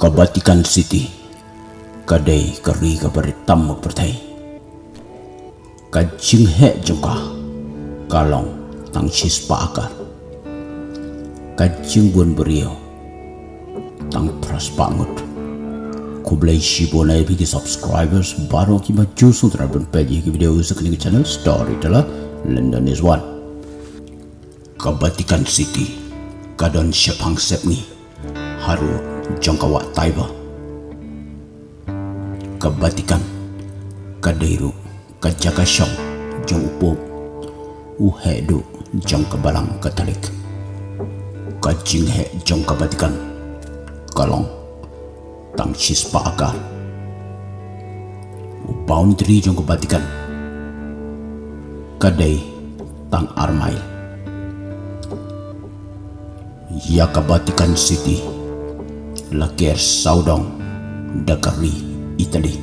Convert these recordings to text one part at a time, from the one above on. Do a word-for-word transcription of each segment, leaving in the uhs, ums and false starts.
Ka Vatican City ka dei ka ri kaba rit tam ha ka pyrthei. Ka jingheh jong ka ka long tang shispah akar. Ka jingbun briew tang phraspah ngut. Khublei shibun ïa phi ki subscribers baroh kiba ju sngewtynnat ban peit ïa ki video sa kane ka channel Storyteller London is one. Ka Vatican City ka don shaphang sepngi ha rud jong ka wah Tiber. Ka Vatican ka dei ruh ka jaka shong jong u Pope, u heh duh jong ka Balang Katholik. Ka jingheh jong ka Vatican ka long tang shispah akar. U boundary jong ka Vatican ka dei tang ar mile. Ïa ka Vatican City la ker sawdong da ka ri Italy.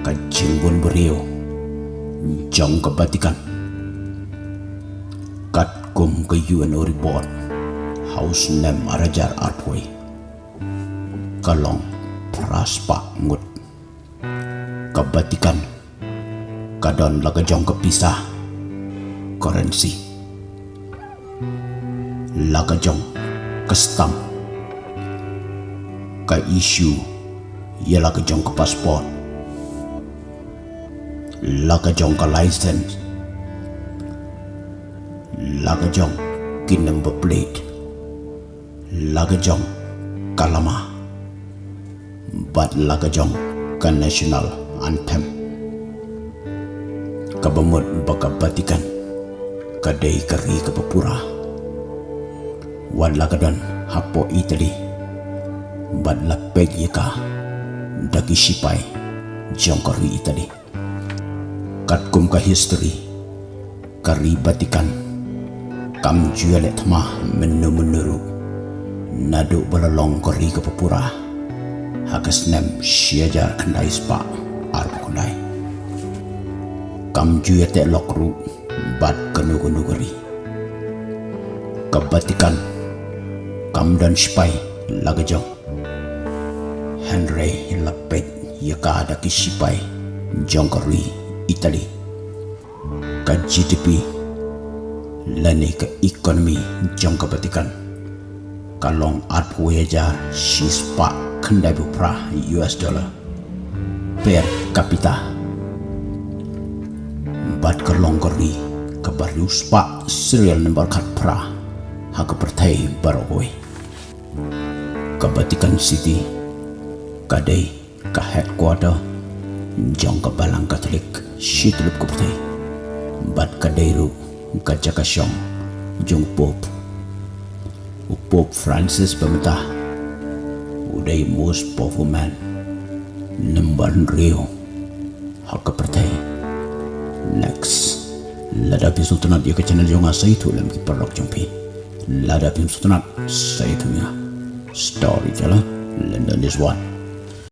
Ka jingbun briew jong ka Vatican, katkum ka U N o report ha u snem ar hajar arphew, ka long phraspah ngut. Ka Vatican ka don la ka jong ka pisa, currency, la ka jong ka stamp, ka issue ïa la ka jong ka passport, la ka jong ka license, la ka jong ki number plate, la ka jong ka lama, bad la ka jong ka national anthem. Kaba mut ba ka Vatican ka dei ka ri kaba pura. Wat la ka don hapoh Italy, bad la peit ïa ka da ki shipai jong ka ri Italy. Katkum ka history, ka ri Vatican kam ju ïaleh thma mynno mynno ruh naduh ba la long ka ri kaba pura ha ka snem shi hajar khyndai spah arphew khyndai. Kam ju ïateh lok ruh bad kano kano ka ri. Ka Vatican kam don shipai la ka jong, hynrei la peit ïa ka da ki shipai jong ka ri Italy. Ka G D P lane ka economy jong ka Vatican ka long arphew hajar shispah khyndaiphew phra U S dollar per capita. Bad ka long ka ri kaba riewspah serial number khatphra ha ka pyrthei baroh kawei. Ka Vatican City ka dei ka headquarter jong ka Balang Katholik shityllup ka pyrthei. Bad ka dei ruh ka jaka shong jong u Pope. U Pope Francis ba mynta u dei most powerful man, number hynriew ha ka pyrthei. Next, lada phi sngewtynnat ïa ka channel jong nga, sa ïathuh lem ki paralok jong phi. Lada phim sngewtynnat, sa ïathuh ïa nga. Storyteller London is one.